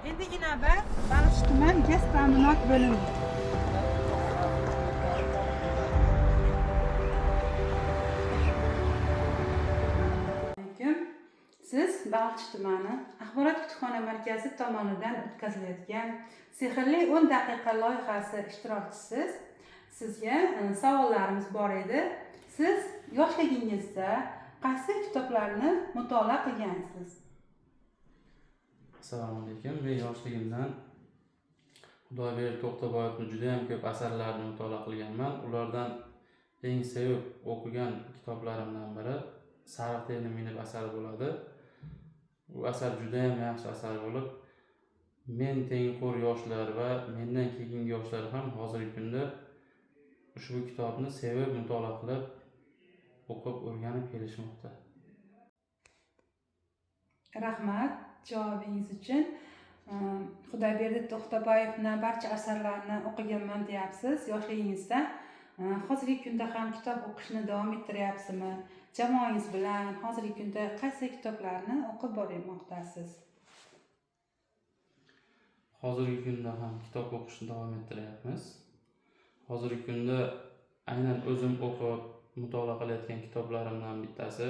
Endigi navbat Baliqchi tuman gaz ta'minot bo'limi. Alaykum. Siz Baliqchi tumani axborot kutubxona markazi tomonidan o'tkazilayotgan Sehrli 10 daqiqa loyihasi ishtirokchisiz. Sizga savollarimiz bor edi. Siz yoshligingizda qaysi kitoblarni mutolaa qilgansiz? Assalomu alaykum. Men yoshligimdan Xudoyberdi To'xtaboyevni juda ham ko'p asarlarini mutolaa qilganman. Ulardan eng sevib o'qigan kitoblarimdan biri Sariq terni minib asari bo'ladi. Bu asar juda ham yaxshi asar bo'lib, men tengqur yoshlar va mendan keyingi yoshlar ham hozirgi kunda ushbu kitobni sevib mutolaa qilib, o'qib o'rganib kelishmoqda. Rahmat javobingiz uchun. Xudoyberdi To'xtaboyevni barcha asarlarini o'qiganman deyapsiz yoshligingizda. Hozirgi kunda ham kitob o'qishni davom ettiryapsizmi? Jamoangiz bilan hozirgi kunda qaysi kitoblarni o'qib bormoqdasiz? Hozirgi kunda ham kitob o'qishni davom ettiryapmiz. Hozirgi kunda aynan o'zim o'qib mutolaa qilayotgan kitoblarimdan bittasi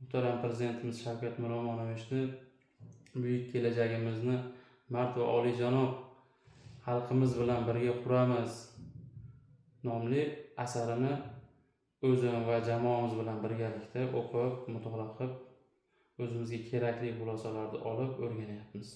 muhtaram prezidentimiz Shavkat Miromonovichni buyuk kelajagimizni mard va oliyjanob xalqimiz bilan birga quramiz nomli asarini o'zim va jamoamiz bilan birgalikda o'qib, mutolaa qilib, o'zimizga kerakli xulosalarni olib o'rganyapmiz.